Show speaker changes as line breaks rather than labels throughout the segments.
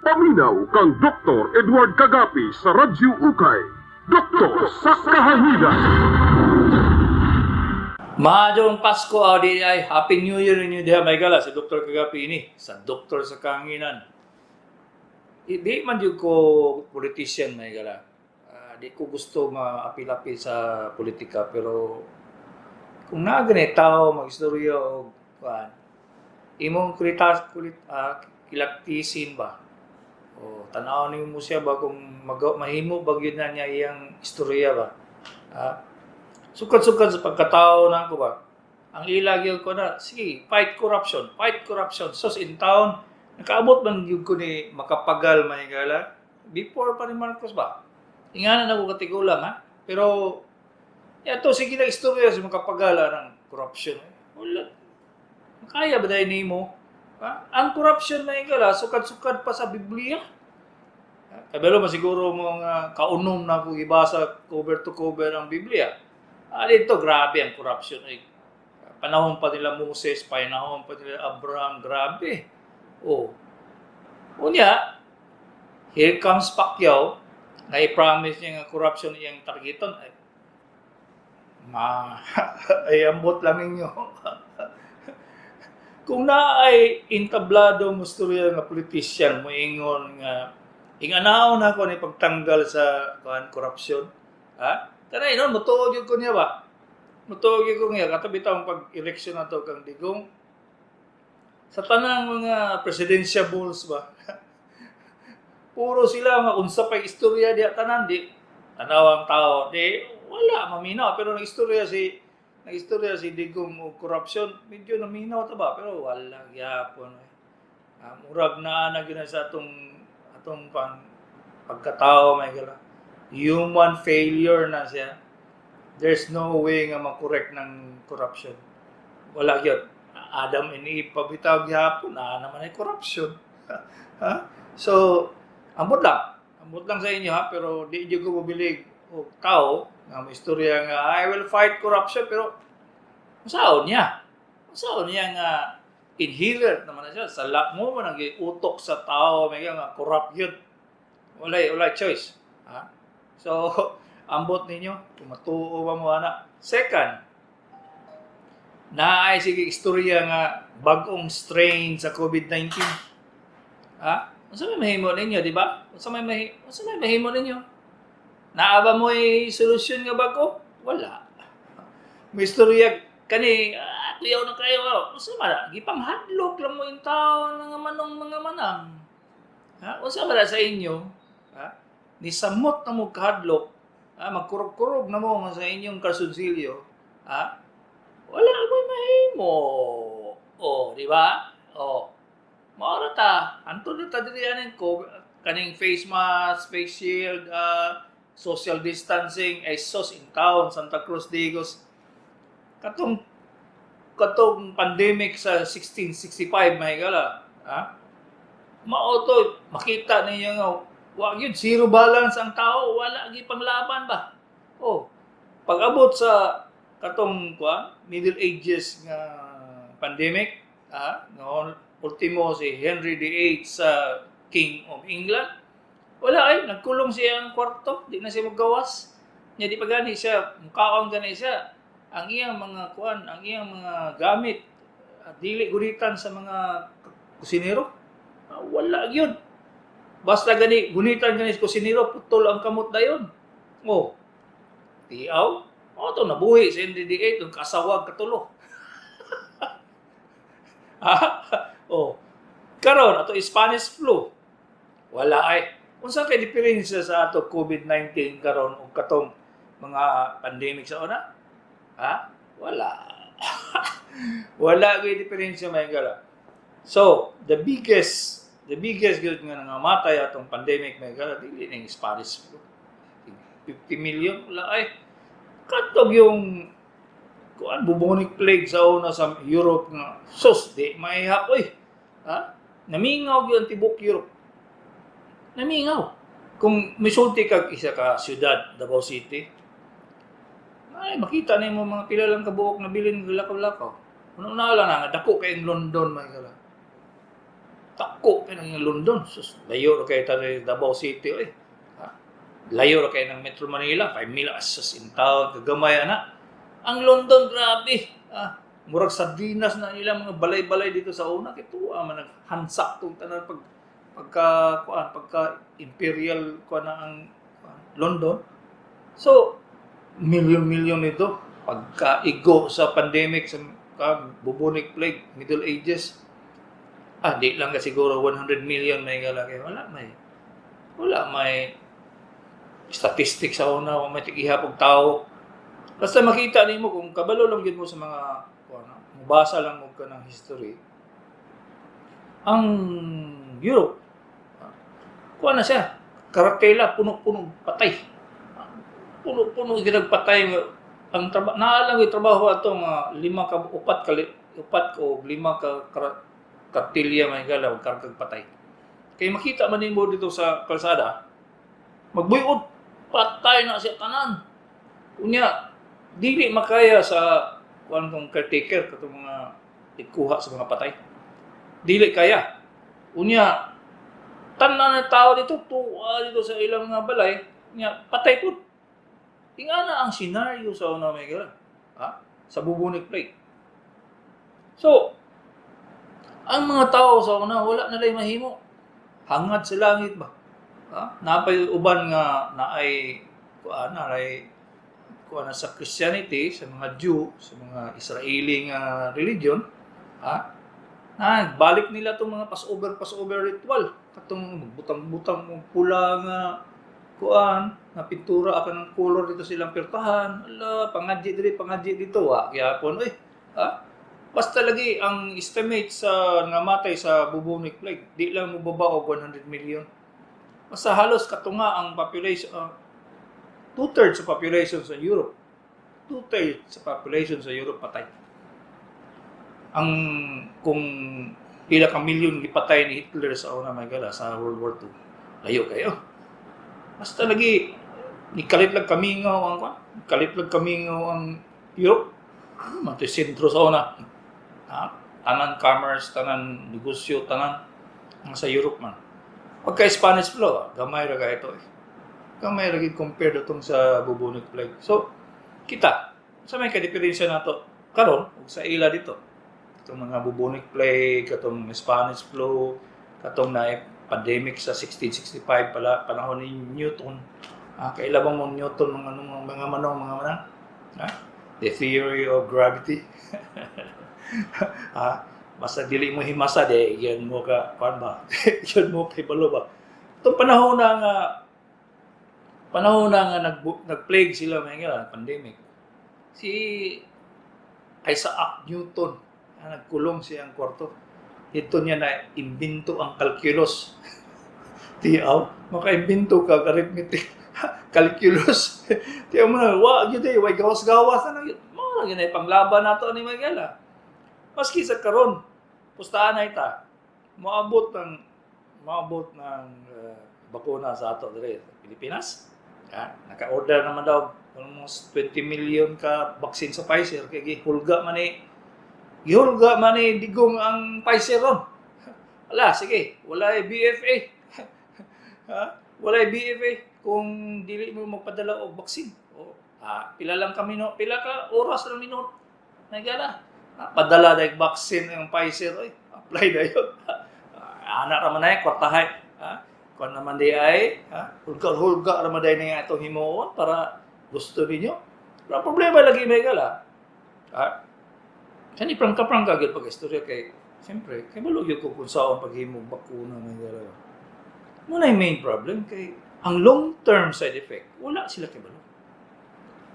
Paminaw kang Dr. Edward Kagapi sa Radyo Ukay. Doktor sa Kahanginan.
Maayong Pasko di ay Happy New Year ninyo diha, mga higala. Si Dr. Kagapi ini sa Doktor sa Kahanginan. Di man jud ko politician, mga higala. Di ko gusto maapil-apil sa politika, pero kung naa gani tao magistorya og kuan imong kulitas kulit kilaktisin ba o tan-aw nimo siya ba kung mahimo ba gyud na niya iyang istorya ba. Sukad-sukad sa pagkatao na ako ba, ang ila gyud ko na, sige, fight corruption, fight corruption. Sos in town, nakaabot man gyud ko ni Makapagal, mga higala, before pa ni Marcos ba. Ingana na ko katigulang ha. Pero, yato, sige na istorya si Makapagal ng corruption. Wala. Kaya ba dahil nimo? Ha? Ang corruption, mga higala, sukad-sukad pa sa Biblia. Kabalo masiguro mo nga kaunom na ako gibasa cover to cover ang Biblia. Dito, grabe ang corruption. Ay, panahon pa nila Moses, panahon pa nila Abraham, grabe. Oh. Unya, here comes Pacquiao, na i-promise niya nga corruption iyang targeton. Ay, ma, ay ambot lang ninyo. Kung naay entablado mo storya nga politician moingon nga inganaon ako ni pagtanggal sa kuan corruption, ha, tanay non motuo gyud ko niya ba, motuo gyud ko niya katabi taong pag-eleksyon nato kang Digong sa tanang mga presidential bulls ba. Puro sila nga unsa pay istorya diha tanan, di tanaw ang tao, di wala maminaw, pero nag-istorya si Digong og corruption, medyo naminaw ta ba, pero wala gyapon eh. Murag na na gyud na sa atong pang pagkatao, mga higala. Human failure na siya. There's no way nga makorek ng corruption. Wala gyud. Adam and Eve pa bitaw gihapon na naman ay corruption. Ha? So, ambot lang. Ambot lang sa inyo ha, pero di jud ko mobilig og tao nga may istorya nga "I will fight corruption," pero unsaon niya? Unsaon niya nga inherent naman na siya sa mo man ang utok sa tao may nga corrupt yun. Walay choice. Ha? So, ambot ninyo kung matuo ba mo ana. Second, naay sige istorya nga bag-ong strain sa COVID-19. Ha? Unsa may mahimo ninyo, di ba? Unsa may mahimo ninyo? Naa ba mo'y solusyon nga bag-o? Wala. May istorya kani tuyaw na kayo. Unsa man na? Gipanghadlok lang mo yung tao nga manong mga manang. Ha? Unsa man na sa inyo? Ha? Nisamot na mo kahadlok. Ha? Magkurog-kurog na mo nga sa inyong kalsonsilyo. Ha? Wala mo'y mahimo. Oh, di ba? Oh. Mao ra ta. Antod na ta diri aning ko kaning face mask, face shield, social distancing, ay sos in town, Santa Cruz Digos. Katong pandemic sa 1665, mga higala, ha? Mao to, makita ninyo nga wa gyud zero balance ang tao, wala gyud panglaban ba. Oh. Pag-abot sa katong kuan Middle Ages nga pandemic, ha? Nga ultimo si Henry VIII sa King of England, wala ay nagkulong siya ang kwarto, di na siya magawas. Nya di pa gani siya, mukaon gani siya. Ang iyang mga kuan, ang iyang mga gamit dili gunitan sa mga kusinero. Wala gyud. Basta gani gunitan gani sa kusinero, putol ang kamot dayon. Oh. Tiaw. O to nabuhi si Henry VIII ug kasawag katulo. Ha? Oh. Karon ato Spanish flu. Wala ay. Unsa kay diferensya sa ato COVID-19 karon ug katong mga pandemic sa una? Ha? Wala. Wala gyud diferensya, mga higala. So, the biggest gyud nga nangamatay atong pandemic, mga higala, dili ning Spanish flu. 50 million, wala ay. Katog yung kuan bubonic plague sa una sa Europe nga sus di maihap oy. Ha? Namingaw gyud ang tibok Europe. Namingaw. Kung misulti kag isa ka syudad, Davao City, ay makita nimo mga pila lang kabuok na bilin lakaw-lakaw. Una-una lang na nga dako kay London, mga higala. Dako kay ng London. Sus, layo ra kay ta Davao City oy. Ha? Layo ra kay ng Metro Manila, 5 mil sus in town kagamay ana. Ang London, grabe. Ah, murag sardinas na ilang mga balay-balay dito sa una kay tuwa man naghansak tong tanan pag pagka kuan, pagka imperial kuan na ang kuan, London. So milyon-milyon ito pagkaigo sa pandemic sa bubonic plague, Middle Ages. Ah, di lang ka siguro 100 million may gala kay wala may statistics sa una, wa may tig-ihap og tao. Basta makita nimo kung kabalo lang gyud mo sa mga kuan, mobasa lang mo ka ng history. Ang Europe, kuan na siya, karatela, puno-puno patay. Puno-puno gyud patay. Ang trabaho naa lang gyud trabaho ato nga lima ka upat ka upat o lima ka kartilya may gala og kargag patay. Kay makita man nimo dito sa kalsada, magbuyod, patay na siya tanan. Unya dili makaya sa kuan kong caretaker katong mga ikuha sa mga patay. Dili kaya. Unya tanan na tao dito tuwa dito sa ilang mga balay, unya patay pud. Ingana ang senaryo sa una, may gala. Ha? Sa bubonic plague. So, ang mga tao sa una, wala na lay mahimo. Hangad sa langit ba? Ha? Napay uban nga naay kuan, naay kuan na sa Christianity, sa mga Jew, sa mga Israeli nga religion, ha? Na balik nila tong mga Passover Passover ritual katong magbutang-butang og pula nga kuan nga pintura ka ng color dito silang pirtahan. Ala, pangadji diri, pangadji dito, wa gyapon oy. Ha, basta lagi ang estimate sa nga matay sa bubonic plague, di lang mobaba og 100 million. Basta halos katunga ang population, 2/3 sa population sa Europe, 2/3 sa population sa Europe patay. Ang kung pila ka milyon gipatay ni Hitler sa una, may gala, sa World War II, layo kayo. Basta lagi nikalit lang kamingaw ang kwan, kalit lang kamingaw ang Europe. Ano man to, sentro sa una, ha? Tanan commerce, tanan negosyo, tanan ang sa Europe man. Pagka Spanish flu, gamay ra kay ito eh. Gamay ra gid compared atong sa bubonic plague. So kita sa may kadiferensya nato karon ug sa ila dito, itong mga bubonic plague, katong Spanish flu, katong na pandemic sa 1665 pala, panahon ni Newton. Ah, kaila bang mo Newton, mga mga, mga manong mga manang? Ah, the theory of gravity. Ah, basta dili mo himasa de, yan mo ka kuan ba? Yan mo kay balo ba? Itong panahon na nga nag-plague sila may nga pandemic. Si Isaac Newton, nagkulong siya ang kwarto. Ito niya na imbento ang calculus. Tiyaw, maka-imbento ka arithmetic calculus. Tiyaw mo na, wa gyud eh, way gawas-gawas na lang. Mao lang yun ay panglaban nato ni Miguel ah. Maski sa karon, pustahan na ita, moabot ng bakuna sa ato dire sa Pilipinas. Ya, naka-order naman daw almost 20 million ka vaccine sa Pfizer kay gihulga man ni digong ang Pfizer ron. Ala, sige, walay BFA. Ha? Walay BFA kung dili mo magpadala og vaccine. O, pila lang kami no, pila ka oras lang minuto. Nagala. Ah, padala na yung vaccine ng Pfizer, oy. Apply na yun. Ah, ana ra man ay kwartahay. Ha? Kung naman di ay, ha? Hulga-hulga ra man day na itong himuon para gusto ninyo. Pero ang problema lagi may gala. Ha? Kani prangka-prangka gyud pag istorya kay siyempre kay balo gyud ko kung saan paghimo bakuna may gala. Mo na yung main problem kay ang long-term side effect, wala sila kibalo.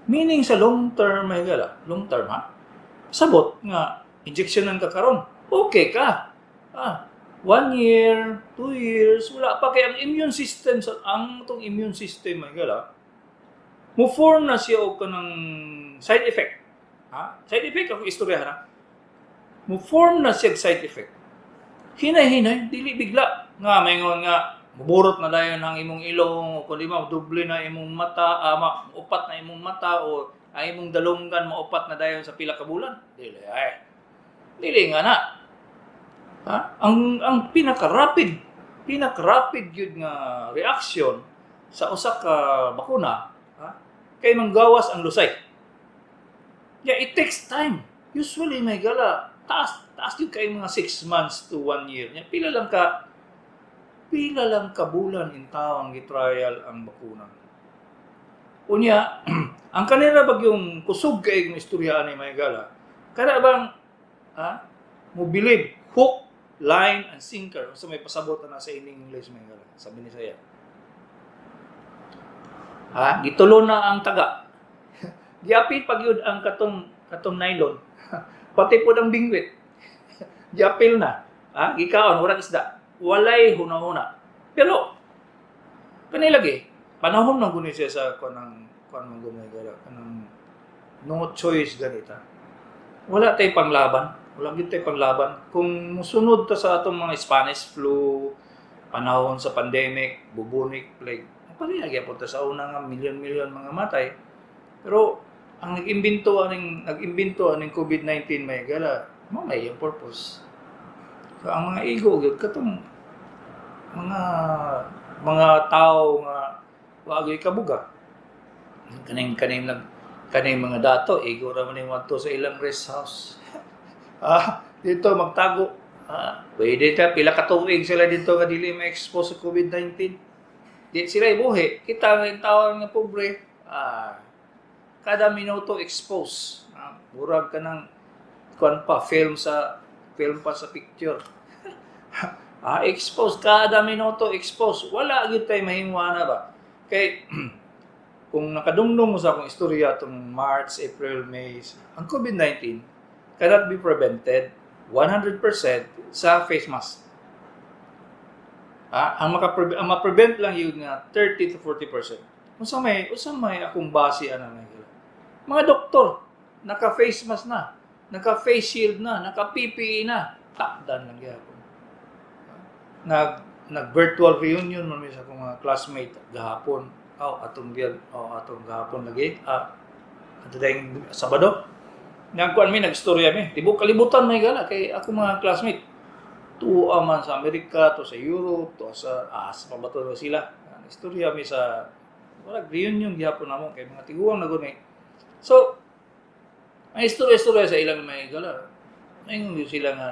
Meaning sa long term may gala, long term ha. Sabot nga injection ng kakaron, okay ka. Ah, 1 year, 2 years, wala pa kay ang immune system sa ang tong immune system may gala, mo form na siya og kanang side effect. Ha? Side effect ako istorya ha. Mo form na siya og side effect. Hinay-hinay, dili bigla. Nga maingon nga muburot na dayon ang imong ilong o kung di ma doble na imong mata, upat na imong mata o ang imong dalunggan maupat na dayon sa pila ka bulan. Dili ay. Dili nga na. Ha? Ang pinaka-rapid gyud nga reaction sa usa ka bakuna, ha, kay manggawas ang lusay. Yeah, it takes time. Usually may gala taas taas gyud kay mga 6 months to 1 year. Nya pila lang ka bulan in taon gi-trial ang bakuna. Unya, ang kanila bagyong kusog kay ng istorya ani, may gala. Kada bang, ha, mo believe hook, line and sinker, unsa may pasabot na sa in English, may gala? Sabi ni saya. Ha, gitulo na ang taga. Giapil pag yun ang katong katong nylon. Pati po ang bingwit. Giapil na. Ha, gikaon murag isda. Walay huna-huna. Pero kanila lagi panahon man guni siya sa kanang kuan man guni gala kanang no choice ganita. Wala tay panglaban. Wala gyud tay panglaban. Kung musunod ta sa atong mga Spanish flu, panahon sa pandemic, bubonic plague, pareha gyapon ta sa una nga milyon-milyon mga matay. Pero ang nag-imbento aning COVID-19, may gala, mao may iyang purpose. So ang mga igo gyud katong mga tao nga wa gyud kabuga. Kaning mga dato igo ra man ni adto sa ilang rest house. Ah, dito magtago. Ah, pwede ta pila ka tuig sila dito nga dili ma-expose sa COVID-19. Di sila ibuhi. Kita nga tao nga pobre, ah, kada minuto expose. Ah, murag ka ng kuan pa film pa sa picture. Ah, expose kada minuto expose. Wala gyud tay mahimo na ba. Kay kung nakadungdong mo sa akong istorya atong March, April, May, ang COVID-19 cannot be prevented 100% sa face mask. Ah, ang ma-prevent lang yun nga 30 to 40%. Unsa may akong base ana nga? Mga doktor, naka face mask na, naka face shield na, naka PPE na, takdan lang gyapon. Nag virtual reunion man mi sa akong mga classmate gahapon. Oh, atong biyan, oh, atong gahapon lagi. Ah, ato dayong Sabado. Nagkuan mi, nagstorya mi. Tibok kalibutan may gala kay ako mga classmate. Tuwa man sa Amerika, to sa Europe, to sa sa pa ba to sila. Istorya mi sa wala reunion gihapon namo kay mga tiguang na gud mi. So, ang istorya-istorya sa ilang may gala. Ngayon yun sila nga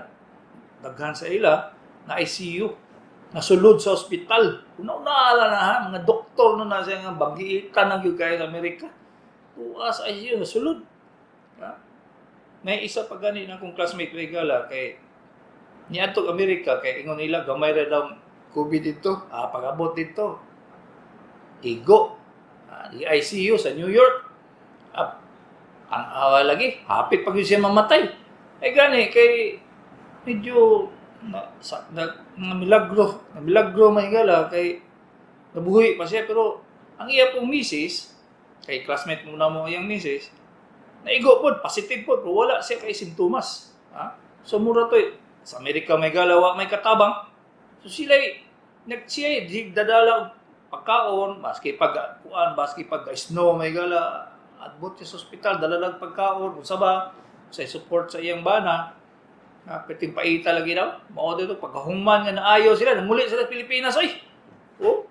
daghan sa ila na ICU, nasulod sa ospital. Una-una na ha, mga doktor na na siya nga bagiitan na gyud kayo sa Amerika. Tuwa sa ICU, nasulod. Ha? May isa pa gani na akong classmate, may gala, kay niadto Amerika kay ingon nila gamay ra daw COVID dito. Ah, pag-abot dito. Igo. Ah, di ICU sa New York. Ah, ang awa lagi, hapit pag yun siya mamatay. Ay gani kay medyo na, sa, na, na milagro may gala kay nabuhi pa siya, pero ang iya pong misis, kay classmate mo na mo iyang misis, naigo pod, positive pod, pero wala siya kay simptomas. Ha? So mura to sa Amerika, may galawa may katabang. So sila nag siya di dadala og pagkaon maski pag kuan, maski pag snow, may gala, adbot siya sa ospital, dala lang pagkaon, unsa ba sa support sa iyang bana. Na perting paita lagi daw. Mao dito pagkahuman nga naayo sila, namuli sila sa Pilipinas oy. Oh.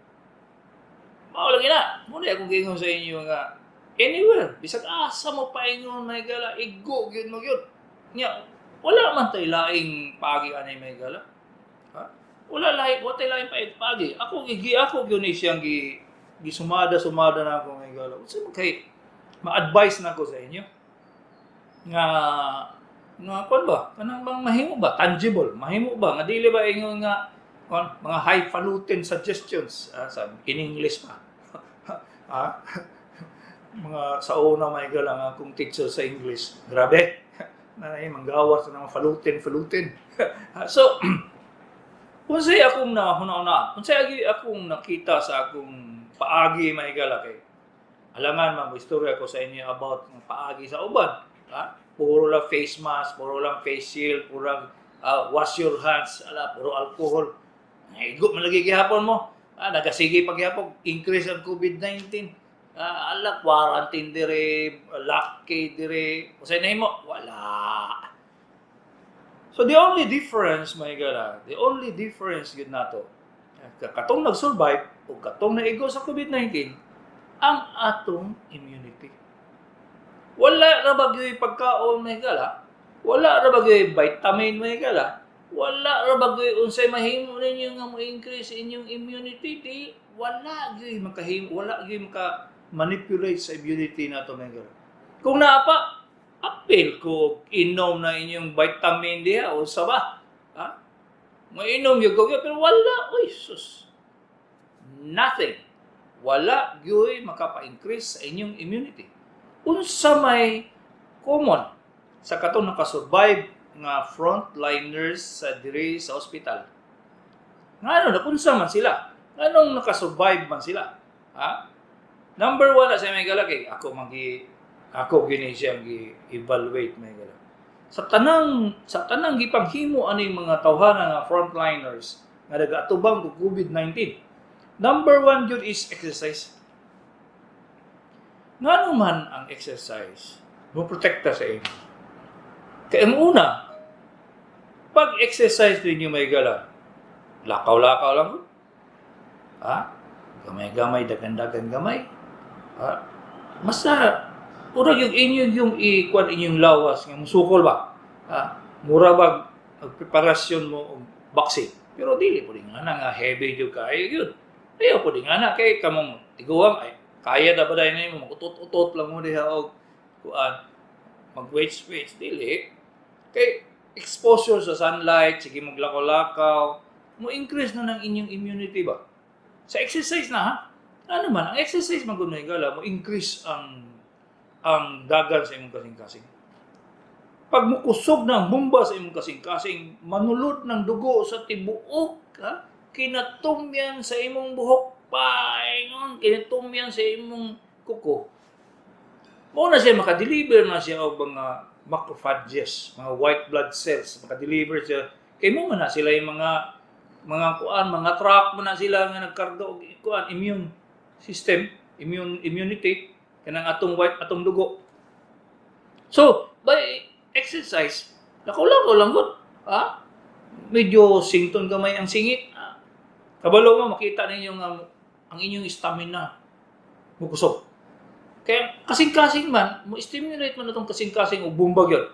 Mao lagi na. Muna akong giingon sa inyo nga anywhere bisag asa mo paingon, may gala, igo gyud mo gyud. Nya wala man tay laing paagi anay, may gala. Ha? Wala lahi, wa tay laing paagi. Ako gigi ako gyud ni siyang gi gisumada sumada na ako, may gala. Unsa man kay ma-advise na ako sa inyo nga nga kuan ba, kanang bang mahimo ba, tangible, mahimo ba nga dili ba ingon nga kuan, mga highfalutin suggestions, ah, sa in English pa, ah, mga sa una, may gala, nga akong teacher sa English, grabe na ay manggawas na mga falutin falutin. So unsay akong nahuna-una, unsay agi akong nakita sa akong paagi, may gala, kay alangan man mo istorya ko sa inyo about ng paagi sa uban, ha? Puro lang face mask, puro lang face shield, puro lang wash your hands, ala, puro alcohol. Igo man lagi gihapon mo. Ah, nagasige pa gihapon, increase ang COVID-19. Ah, ala, quarantine dire, lock dire. Unsay nahimo? Wala. So the only difference, mga higala, the only difference gyud nato, katong nag-survive o katong naigo sa COVID-19, ang atong immunity. Wala ra ba gyud pagkaon, mga higala? Wala ra ba gyud vitamin, mga higala? Wala ra ba gyud unsay mahimo ninyo nga mo increase inyong immunity? Di wala gyud makahimo, wala gyud maka manipulate sa immunity nato, mga higala. Kung naa pa, apil ko inom na inyong vitamin diha o sa ba? Ha? Mainom gyud ko pero wala, uy sus. Nothing. Wala gyud makapa-increase sa inyong immunity. Unsa may common sa katong nakasurvive nga frontliners sa diri sa ospital? Ngano nakunsa man sila? Nganong nakasurvive man sila? Ha? Number one na sa mga higala kay ako magi ako gini siyang gi-evaluate, mga higala. Sa tanang gipanghimo ani mga tawhana nga frontliners nga nagaatubang og COVID-19. Number one gyud is exercise. Ngano man ang exercise mo protekta sa imo? Kay ang una, pag exercise ninyo, mga higala, lakaw-lakaw lang. Ha? Gamay-gamay, dagan-dagan gamay. Ha? Basta, murag yung inyo yung ikuan inyong lawas nga musukol ba? Ha? Mura ba preparasyon mo og boxing? Pero dili po nga na nga heavy jud kaayo yun. Ayaw po nga na kay kamong tiguang ay kaya na ba dahil nimo magutot-utot lang mo diha og kuan, mag weights weights, dili kay exposure sa sunlight, sige maglakaw-lakaw, mo increase na ng inyong immunity ba sa exercise na, ha? Ano man ang exercise man gud gala mo increase ang dagan sa imong kasing-kasing. Pag mukusog na ang bomba sa imong kasing-kasing, manulod ng dugo sa tibuok, ha? Kinatumyan sa imong buhok paingon, kinatumyan sa imong kuko. Mo na siya makadeliver na siya og mga macrophages, mga white blood cells, makadeliver siya. Kay mo man na sila yung mga kuan, mga truck man na sila nga nagkarga og kuan, immune system, immunity kanang atong white atong dugo. So, by exercise, lakaw-lakaw lang gud. Ha? Medyo sington gamay ang singit. Ah, kabalo mo makita ninyo nga ang inyong stamina mukusog. Kaya kasing-kasing man, mo stimulate man itong kasing-kasing og bumbag yun.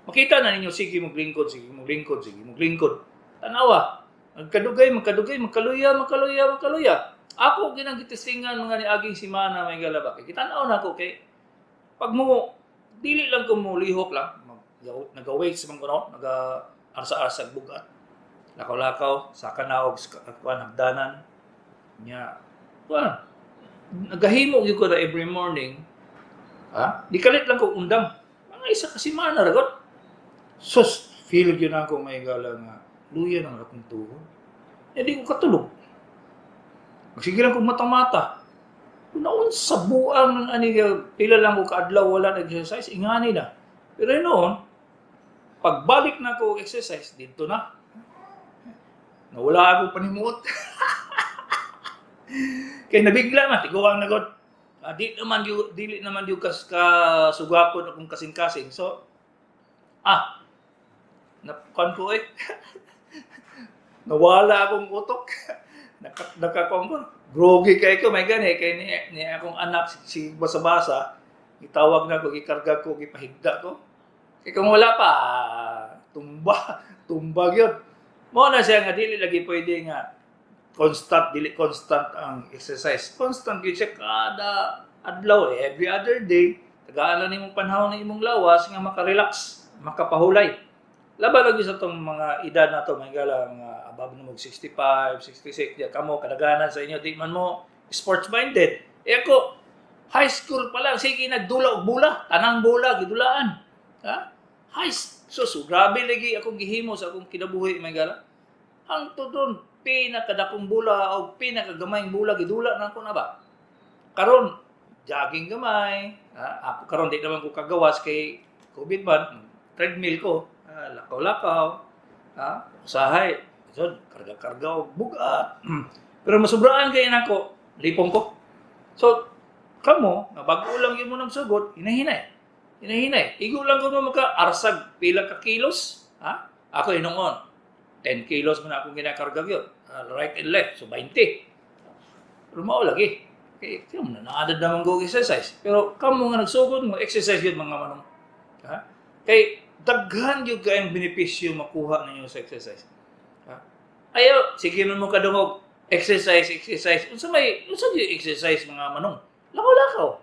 Makita na ninyo, sige maglingkod, sige maglingkod, sige maglingkod. Tanawa, magkadugay, magkadugay, magkaluya, magkaluya, magkaluya. Ako ginang gitestingan mga niaging simana, mga higala ba. Kay kitanaw na ako kay pag mo dili lang ko mo lihok lang, naga-weights man ko no, naga arsa-arsa bugat. Lakaw-lakaw, saka na og kuan, hagdanan. Nya, kuan, nagahimo gyud ko na every morning. Ha? Di kalit lang ko undang. Mga isa ka semana ra gud. Sus, feel gyud na ako, mga higala, nga luya nang akong tuhod. Eh, di ko katulog. Magsige lang kong mata-mata. Kung naunsa buang ng ani, pila lang ko kaadlaw wala nag-exercise, ingani na. Pero noon, pagbalik na ko exercise, dito na. Nawala ako panimuot. Kay nabigla man, tiguang na god. Ah, di naman dili naman yung kas kasugapon akong kasing-kasing. So, napukan ko eh. Nawala akong utok. Nakakuan ko. Groggy kay ko, may gani kay ni akong anak si basa-basa, gitawag na ko, gikarga ko, gipahigda ko. Kay kung wala pa, tumba, tumba gyud. Mo na siya nga dili lagi pwede nga constant, dili constant ang exercise. Constant gyud siya kada adlaw, eh, every other day. Tagaan lang nimong panahon ng imong lawas nga makarelax, makapahulay. Laban lagi sa tong mga edad na to, mga higala, mga above na mag 65, 66, di kamo kadaganan sa inyo di man mo sports minded. Eh ako, high school pa lang, sige nagdula og bola, tanang bola gidulaan. Ha? High so, so grabe lagi akong gihimo sa akong kinabuhi, mga higala. Hangtod ron, pinakadakong bola o pinakagamayng bola gidula na ako na ba. Karon jogging gamay, ha? Ako karon di naman ko kagawas kay COVID man, treadmill ko, ah, lakaw-lakaw, ha? Usahay, so, karga-karga og bugat. Pero masubraan kay nako, lipong ko. So, kamo, nga bago lang yun mo ng sugot, hinahinay. Hinahinay. Igo lang ko mo maka-arsag pila ka kilos, ha? Ako inungon, 10 kilos man akong ginakarga yun. Right and left, so 20. Pero mao lagi. Okay, kaya mo na naadad naman go exercise. Pero kamo nga nagsugod mo, exercise yun, mga manong. Ha? Kay daghan gyud kayong benepisyo makuha ninyo sa exercise. Ha? Ayo, sige man mo kadungog, exercise, exercise. Unsa gyud exercise, mga manong? Lakaw-lakaw.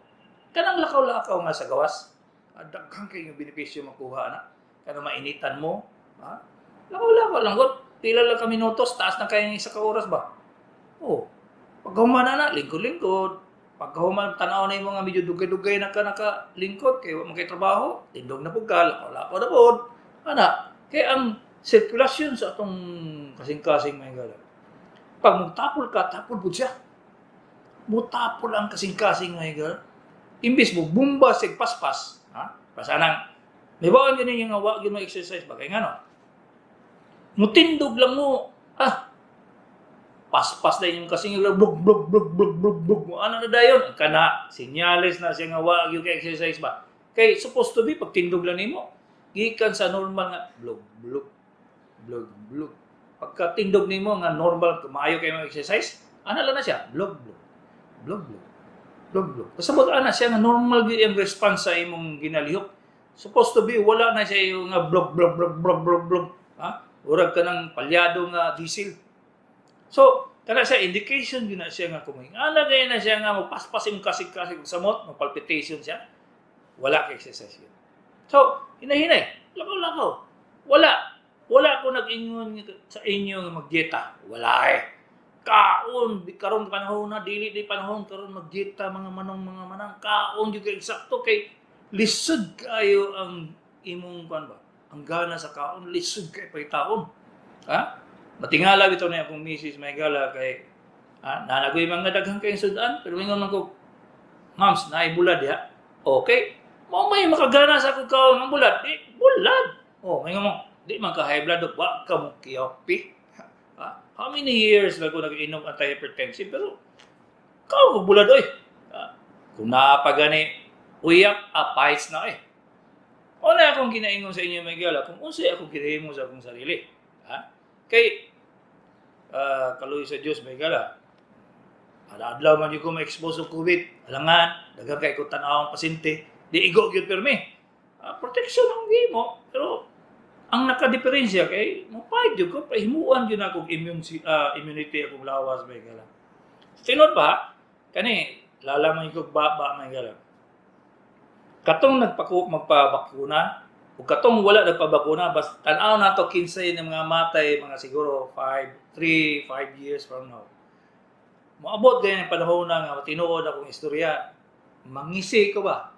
Kanang lakaw-lakaw nga sa gawas. Ah, daghan kayong benepisyo makuha na. Kanang mainitan mo, ha? Lakaw-lakaw lang gud. Pila lang ka minutos, taas na kayo ng isa ka oras ba? Oh. Pagkahuman na na, lingkod-lingkod. Pagkahuman, tanaw na yung mga medyo dugay-dugay na ka nakalingkod, kay wa man kay trabaho, tindog na pud ka, lakaw-lakaw na pud. Ana, kay ang sirkulasyon sa atong kasing-kasing, mga higala. Pag mutapol ka, tapol pud siya. Mutapol ang kasing-kasing, mga higala. Imbis mo bumba sig paspas, ha? Pasanang, may bawaan ganun yung wa gyud mo exercise ba kay ngano? Mutindog lang mo, ah, paspas na inyong kasing blug blug blug blug blug blug mo ano na dayon kana sinyales na siya nga wa gyud kay exercise ba. Kay supposed to be pag tindog lang nimo gikan sa normal nga blug blug blug blug, pagka tindog nimo nga normal, maayo kay mo exercise, ana lang na siya, blug blug blug blug blug blug. Pasabot ana siya nga normal gyud ang response sa imong ginalihok. Supposed to be wala na siya yung nga blug blug blug blug blug blug, ha, urag ka ng palyado nga diesel. So, kana siya indication yun na siya nga kung ana gaya na siya nga magpaspas imong kasig-kasig samot, magpalpitation siya, wala ka exercise yun. So, hinahinay, lakaw-lakaw. Wala. Wala ko nag-ingon sa inyo nga magdieta. Wala eh. Kaon, di karon panahon na, dili di panahon karon magdieta, mga manong, mga manang. Kaon jud kay eksakto kay lisod kayo ang imong kuan ba? Ang gana sa kaon, lisod kay pagtaon. Ha? Matingala bitaw na akong misis, may gala kay nanagoy mga daghan kayong sudan, pero ingon man ko, "Mams, naay bulad ya." Okay. Mao may makagana sa akong kaon ng bulad. Di, bulad. Oh, may mo, di man ka high blood, wa ka mo kiyapi. Ha? How many years na ko nag-inom antihypertensive, pero kao ko bulad oy. Ha? Kung naa pa gani uyap, apites na eh. Wala akong ginaingon sa inyo, may gala, kung unsay akong ginahimo sa akong sarili. Ha? Kay, kaluoy sa Diyos, may gala. Adlaw man gyud ko ma-expose og COVID. Alangan, daghan kay ko tan-awang pasyente. Di igo gyud permi. Protection ang gihimo, pero ang nakadiferensya kay mopayad gyud ko, pahimuan gyud akong immunity akong lawas, may gala. Tinod pa, kani lalaman ko baba, may gala. Katong nagpaku magpabakuna ug katong wala nagpabakuna, bas tan-aw nato kinsay ng mga matay mga siguro 5, 3, 5 years from now. Moabot ganyan ang panahon na nga tinuod akong istorya. Mangisi ko ba?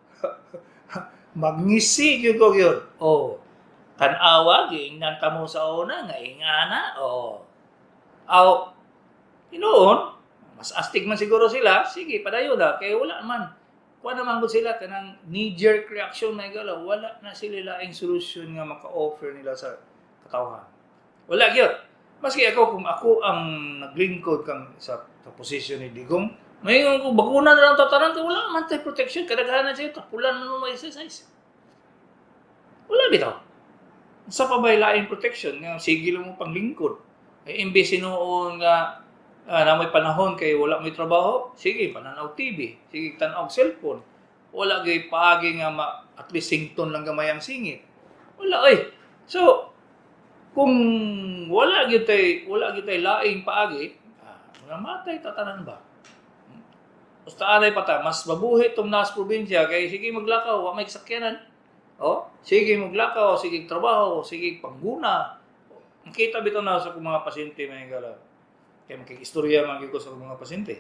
Mangisi gyud ko gyud. Oh. Tan-awa giingnan kamo sa una nga ingana. Oh. Aw tinuon, mas astig man siguro sila, sige padayon na kay wala man. Kuha naman gud sila kanang knee jerk reaction na gala, wala na sila laing solusyon nga maka-offer nila sa katawhan. Wala gyud. Maski ako, kung ako ang naglingkod kang sa posisyon ni Digong, may ko bakuna na lang tatanan kay wala man tay protection, kadaghanan siya tapulan man mo exercise. Wala bitaw. Sa pa ba'y laing protection nga sige lang mo panglingkod? Eh, imbes sinuon nga na may panahon kay wala may trabaho, sige pananaw TV, sige tan-aw cellphone. Wala gyud paagi nga ma, at least sington lang gamay ang singit. Wala oy. So kung wala gyud tay laing paagi, mga matay tatanan ba? Basta anay pa ta, mas mabuhi tong nas probinsya kay sige maglakaw, wa may sakyanan. Oh, sige maglakaw, sige trabaho, sige pangguna. Makita bitaw na sa akong mga pasyente, mga gala. Kay makikistorya man gyud ko sa akong mga pasyente.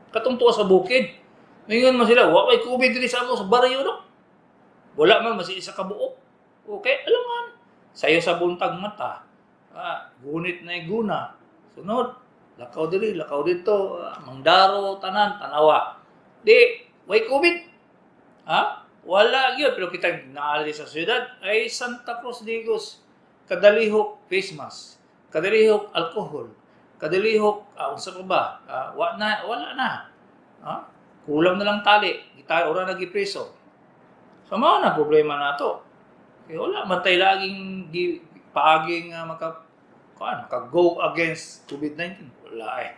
Katong tuwa sa bukid. Mingon man sila, "Wa may COVID diri sa amo sa baryo no." Wala man masi isa ka buok. Okay, alam man. Sayo sa buntag mata. Gunit na iguna. Sunod, lakaw diri, lakaw dito, mangdaro tanan, tanawa. Di, way COVID. Ha? Wala gyud, pero kita naali sa syudad ay Santa Cruz Digos. Kadalihok face mask, kadalihok alcohol, kadalihok unsa pa ba? Wa na, wala na. Ha? Kulang na lang tali, kita ora nagipreso. So mao na problema nato. Kaya wala man tay laging di, paagi nga maka kuan, maka go against COVID-19? Wala eh.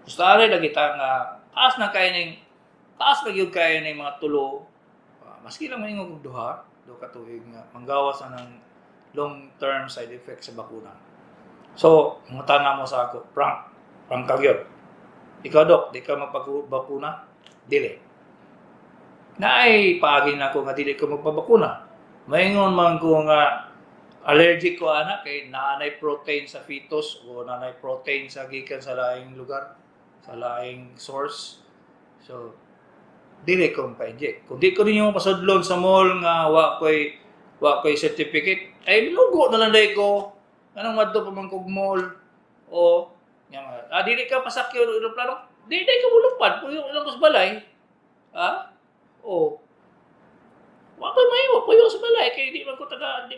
Gusto ari lagi ta nga taas na kay ning taas na gyud kay ning mga tulo. Maski lang maingon og duha ka tuig nga manggawas na ng long term side effect sa bakuna. So, mangutana mo sa ako, "Frank, frank ka gyud. Ikaw, Dok, di ka magpabakuna?" Dili. Naay paagi na ako nga dili ko magpabakuna. Maingon man ko nga allergic ko ana kay naanay protein sa fetus o naanay protein sa gikan sa laing lugar, sa laing source. So, dili ko pa-inject. Kung di ko ninyo pasudlon sa mall nga wa ko'y certificate, ay lugo na lang day ko. Anong madto pa man kog mall o nga, dili ka pasakyon og eroplano, di day ka mulupad, puyo lang ko sa balay. Ha? O wa ko'y mahimo, puyo sa balay kay di man ko taga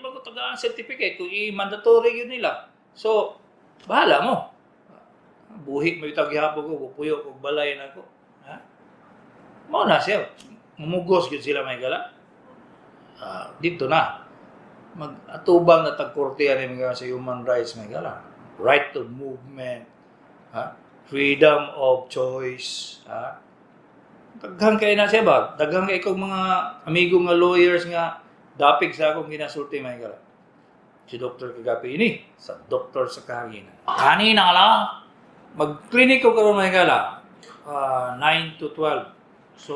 ang certificate kung i-mandatory yun nila. So, bahala mo. Buhi mo itag gihapon ko, puyo kog balay na ko. Ha? Mao na siya. Mumugos gyud sila, may gala. Dito na. Mag-atubang na tagkorte ani mga sa human rights, may gala. Right to movement, ha? Freedom of choice, ha? Daghan kay na siya ba? Daghan kay kog mga amigo nga lawyers nga dapig sa akong ginasulti, may gala. Si Dr. Kagapi ini sa Doktor sa Kahanginan. Kanina la mag-clinic ko karon, may gala. 9 to 12. So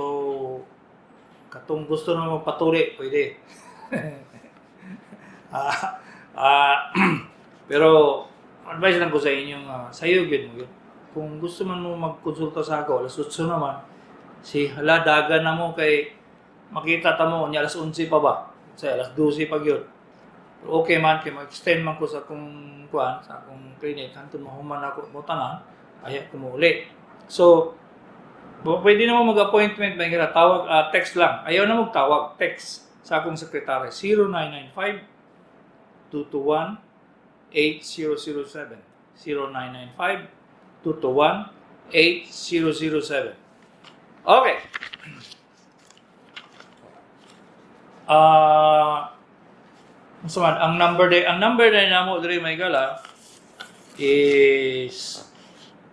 katong gusto na magpatuli, pwede. Pero advice lang ko sa inyo nga sayo gyud mo gyud. Kung gusto man mo magkonsulta sa ako, alas 8 naman, si hala dagan na mo kay makita ta mo unya alas 11 pa ba? Sa alas 12 pa gyud. Pero okay man kay mag-extend man ko sa akong kuan, sa akong clinic hantod mahuman ako mo tanan, ay ko mouli. So pwede naman mag-appointment ba nga tawag, text lang. Ayaw na magtawag, text sa akong sekretary 0995 221 8007, 0995 221 8007. Okay. Unsa man ang number day namo diri, may gala, is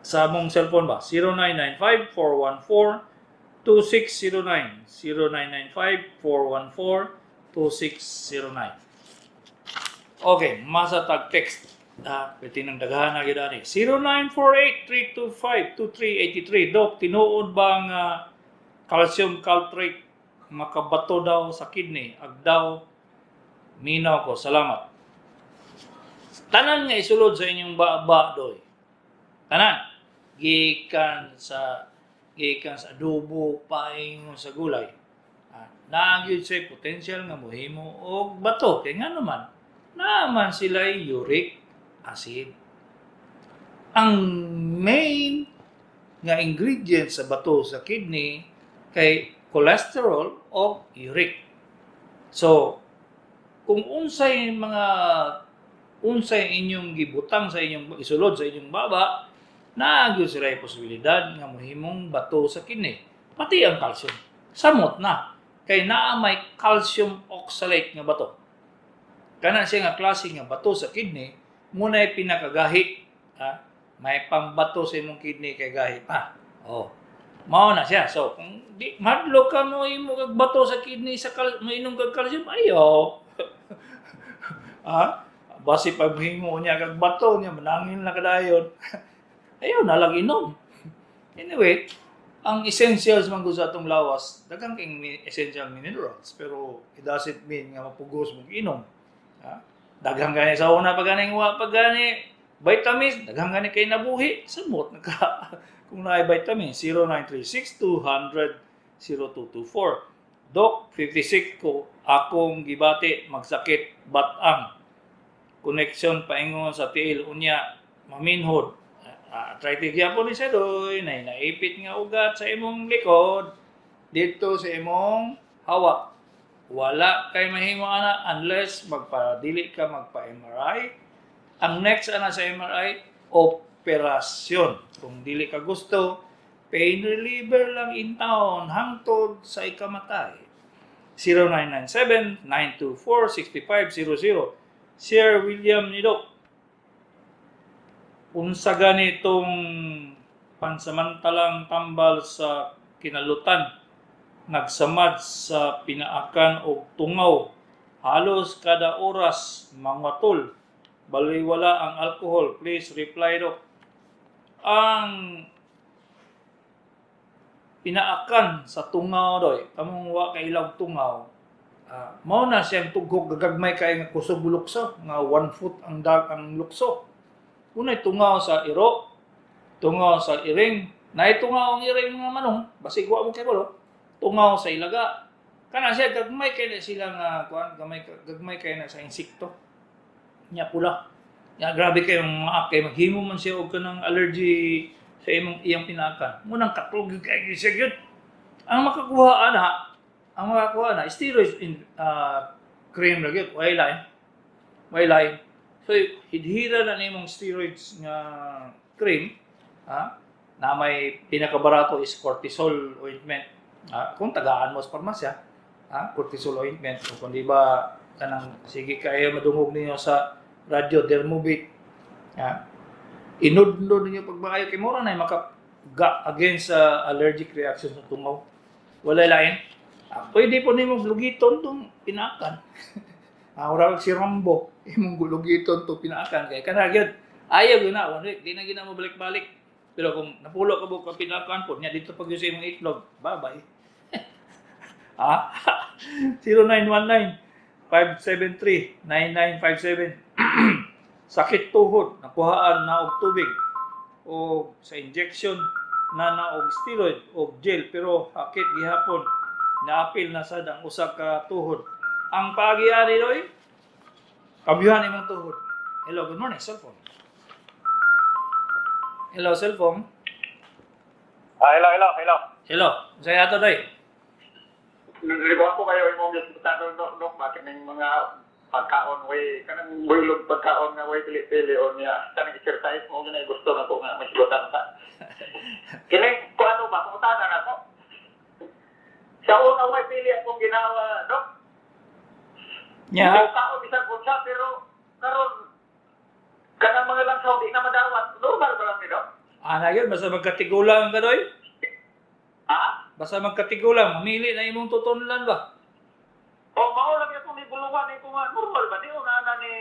sa among cellphone ba, 0995 414 2609, 0995 414 2609. Okay, masa tag text. Pwede nang daghan na gyud ani. 0948 325 2383. "Dok, tinuod ba nga calcium citrate makabato daw sa kidney? Agdaw minaw ko. Salamat." Tanan nga isulod sa inyong baba, doy. Tanan gikan sa adobo paingon sa gulay. Naa gyud siya potential nga mohimo og bato kay nga naman naa man sila uric acid. Ang main nga ingredient sa bato sa kidney kay cholesterol o uric. So, kung unsay inyong gibutang sa inyong isulod sa inyong baba, naa gyud sila posibilidad nga mohimong bato sa kidney. Pati ang calcium. Samot na. Kay naa may calcium oxalate nga bato. Kana siya nga klase nga bato sa kidney, muna'y pinakagahi. Ha? May pambato sa imong kidney kay gahi pa. Oh. Mao na siya. So, kung di madlo ka mo imo kag bato sa kidney sa mainom kag calcium, ayo. Ha? Basi pag himo niya kag bato niya manangil na kadayon. Ayaw na lang inom. Anyway, ang essentials man gud sa atong lawas, daghang king essential minerals, pero it doesn't mean nga mapugos mong inom. Ha? Daghang gani sa una pa ganing wa pa gani vitamins, daghang gani kay nabuhi, samot na ka. Kung naay vitamin, 0936 200 0224. "Dok, 56 ko, akong gibati magsakit batang connection paingon sa tiil, unya maminhod." Arthritis gyapon ni siya, doy, na naipit nga ugat sa imong likod dito sa imong hawak. Wala kay mahimo ana unless magpadili ka magpa-MRI. Ang next ana sa MRI, operasyon. Kung dili ka gusto, pain reliever lang in town hangtod sa ikamatay. 0997 924 6500. Sir William Nidok, unsa gani itong pansamantalang tambal sa kinalutan, nagsamad sa pinaakan og tungaw, halos kada oras mangwatol, baliwala ang alcohol? Please reply, Dok. Ang pinaakan sa tungaw doy, kamong wa kailaw'g tungaw, mao na siyang tughok, gagagmay kay nga kusog lukso nga 1 foot ang dag ang lukso. Unay tungaw sa iro, tungaw sa iring, naay tungaw ang iring mga manong, basig wa mo kabalo, tungaw sa ilaga. Kana siya gagmay kay na sila nga kuan, gamay, gagmay kay na sa insekto. Nya pula. Nya grabe kay mga kay maghimo man siya og kanang allergy sa imong iyang pinaakan. Munang katulog kay siya gyud. Ang makakuha ana, steroids in cream ra gyud, way lain. Way lain. So hidhira na nimong steroids nga cream, ha? Na may pinakabarato is cortisol ointment. Ha? Kung tagaan mo sa parmasya, ha? Cortisol ointment. O kung di ba kanang sige kayo madungog ninyo sa radyo, Dermovate. Ha? Inudlo ninyo pagmaayo kay mura na maka ga against sa allergic reaction sa tungaw. Wala lain. Pwede po nimo lugiton tong pinakan. Ura si Rambo, imong lugiton to pinaakan kay kana gyud. Ayaw gyud na, 1 week di na gyud na mo balik-balik. Pero kung napulo ka buok ka pinaakan po nya dito pag sa imong itlog, bye-bye. Ha? 0919 573 9957. Sakit tuhod, nakuhaan na og tubig o sa injection na na og steroid o gel, pero hakit gihapon, naapil na sad ang usa ka tuhod. Ang paagi ani doy, kabyuhan imong tuhod. Hello, good morning, cellphone. Hello, cellphone.
Hello, hello, hello.
Hello, unsay ato doy?
Libo ko kayo imong gisputado no no bakit ning mga pagkaon way kanang buylog pagkaon nga way pili-pili o niya kanang exercise mo gina gusto na ko nga masigutan ka. Kini ko ano ba pangutana na ko. Sa una way pili akong ginawa, no?
Nya.
Nya. Kaon bisan unsa, pero karon kanang mga langsaw di na madawat. Normal ba lang ni, no?
Ana gyud, basta magkatigulang ka doy.
Ha?
Basta magkatigulang, mamili na imong tutunlan ba?
O mao lang yung ibulungan ni ko nga normal ba di o na ni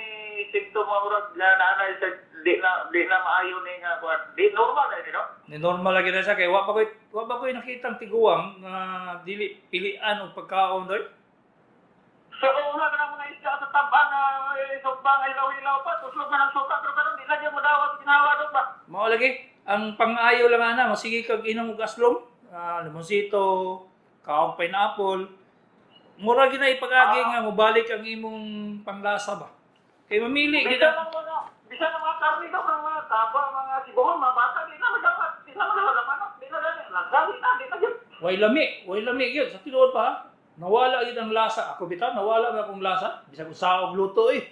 symptom nga murag na na sa di na maayo ni nga kuan di normal na ni, no?
Ni normal lagi na siya kay wa pa koy nakitang tiguang nga dili pilian og pagkaon doy.
Sa una ka na mga isda sa tabang na eh, sumbang ilaw-ilaw pa tuslog na ng suka, pero karon di na diya mo dawat ginawa do ba?
Mao lagi ang pang-ayo lang ana, masige kag inom og aslom, limonsito, kaong pineapple. Mura gyud na ipag-agi nga mobalik ang imong panglasa ba. Kay mamili gyud
Bisan ang mga bisan ang mga karne do, mga taba, mga sibuhon, mga baka, di na madawat, di na madawat ang manok, di na gani langgali na di na gyud.
Way lami, way lami gyud sa tinuod pa ha. Nawala gyud ang lasa. Ako bitaw nawala ba akong lasa? Bisag usa og luto eh.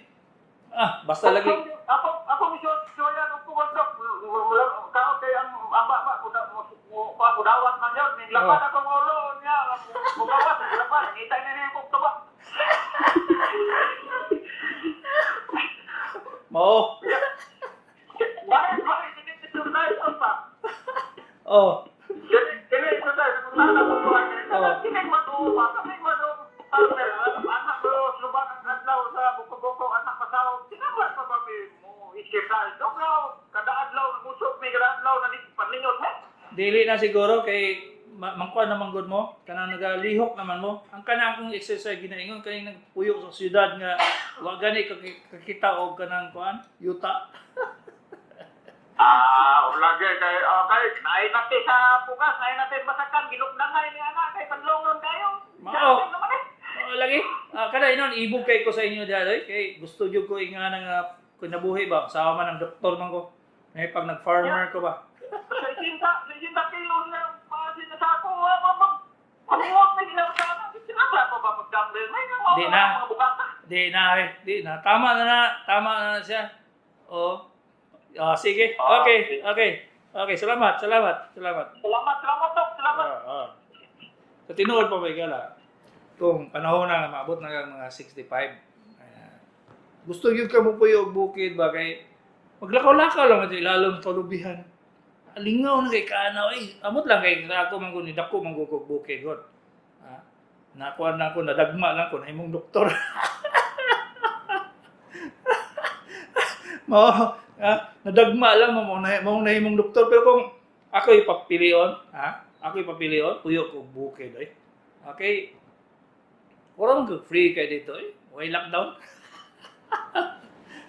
Basta lagi.
Ako ako misyo soya nung kuwandok kao kay ang amba ba kuda mo mo kudawat man yun ning lapan akong ulo niya mugawas lapan ngita ni ni kog tuba.
Mao.
Bakit bakit ini exercise pa?
Oh.
Kini kini exercise kung sana ko ko kini matuwa kini matu partner anak mo lubang ang adlaw sa buko-buko anak masaw kinahanglan pa ba mi mo exercise dok kada adlaw musok mi kada adlaw na di panlingot mo?
Dili na siguro kay mangkuan naman gud mo, kanang nagalihok naman mo. Ang kanang akong exercise ginaingon kaning nagpuyo sa syudad nga wa gani kakita og kanang kuan, yuta.
Lagi kay okay, naay natin sa bukas, naay natin masakan ginukdangay ni ana kay panlongon kayo.
Mao.
Jackson naman eh.
Oo, lagi. Kada inon ibog kay ko sa inyo diha doy kay gusto jud ko inga nga kinabuhi ba, sama man ang doktor man ko. May pag nag-farmer ko ba.
Sa 60 kilo na maasin na sako, wa ma mag Pamuwag na ginawa sa akin. Sinabla pa ba mag-dumbbell? May nga
Di na.
mga bukata.
Di na eh, di na. Tama na na, tama na, na siya. Oo. Sige. Okay. Okay, salamat, salamat, salamat.
Salamat, salamat, Dok. Salamat.
Sa tinuod pa may gala, kung panahon na nga maabot na kang mga 65, Gusto gyud ka mo puyo og bukid ba kay maglakaw-lakaw lang sa ilalom sa kalubihan. Lingaw na kay kaanaw eh. Amot lang kay ako man gud ni dako man gud kog bukid god. Ha? Nakuha na ako, nadagma lang ko na imong doktor. Mao, ha? Nadagma lang mo mao na imong doktor, pero kung ako ipapilion, ha? Ako ipapilion, puyo ko bukid oy. Okay. Wala man kag free kay dito eh. Way lockdown.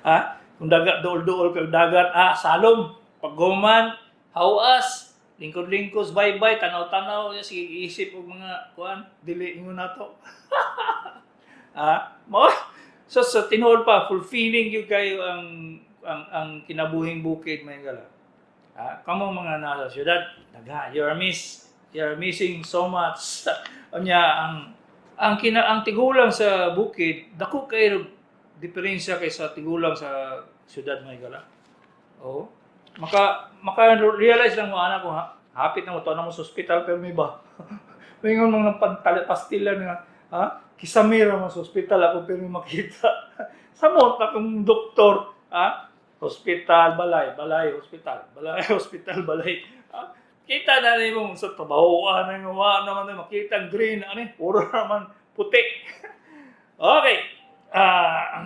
Ha? Kung dagat, duol-duol kag dagat, ah, salom, paghuman, hawas, lingkod-lingkod, bye-bye, tanaw-tanaw, sige isip og mga kuan, dili ingon nato. Ah, mo so sa tinuod pa, fulfilling gyud kayo ang kinabuhing bukid, mga higala. Ah, kamo mga nasa syudad, dagha, you are missing so much. Unya ang tigulang sa bukid dako kay diferensya kaysa tigulang sa syudad, mga higala. Oo. Maka realize lang mo ana ko ha. Hapit na mo to na mo sa ospital pero may ba. Mingon mo ng pantali pastilan nga, ha? Kisamira mo sa ospital ako pero may makita. Samot akong doktor, ha? Hospital, balay, balay, hospital, balay, hospital, balay. Ha? Kita na nimo sa trabaho, ano yung wa naman na makita ang green, ano eh, puro naman puti. Okay. Ah,